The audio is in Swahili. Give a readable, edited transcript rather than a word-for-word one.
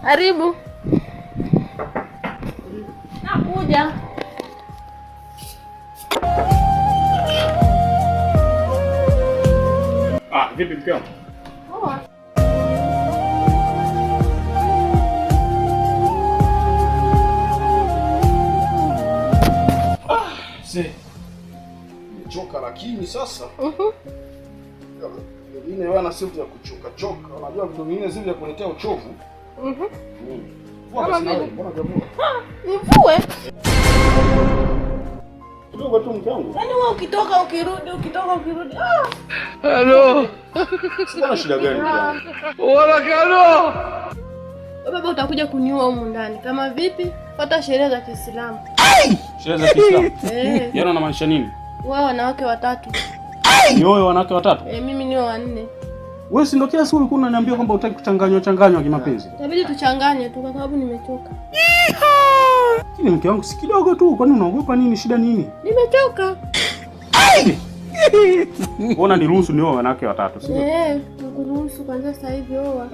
Karibu. Nakuja. Ah, vipi mke wangu? Poa. Si. Nimechoka lakini sasa. Vingine wana si vya kuchoka choka. Unajua vitu vingine si vya kuletea uchovu. Vua Kama basi nawe, vile. mbona hujavua? Nivue. Kidogo tu mke wangu. Yaani wewe ukitoka ukirudi, ukitoka ukirudi. Ah! Sikuwa na shida gani mke wangu? Wewe baba utakuja kuniua humu ndani. Kama vipi? Fuata sheria za Kiislamu. Sheria za Kiislamu. Eh, Yaani unamaanisha nini? wewe wanawake watatu. Ni wewe wanawake watatu? Eh, mimi niwe wanne. Wewe si ndio kila siku ulikuwa unaniambia kwamba hutaki kuchanganywa changanywa kimapenzi? Itabidi tuchanganye tu kwa sababu nimechoka. Lakini mke wangu si kidogo tu, kwani unaogopa nini? Shida nini? Nimechoka. Mbona niruhusu nioe wanawake watatu, sio? Eh, nakuruhusu kwanza sasa hivi oa.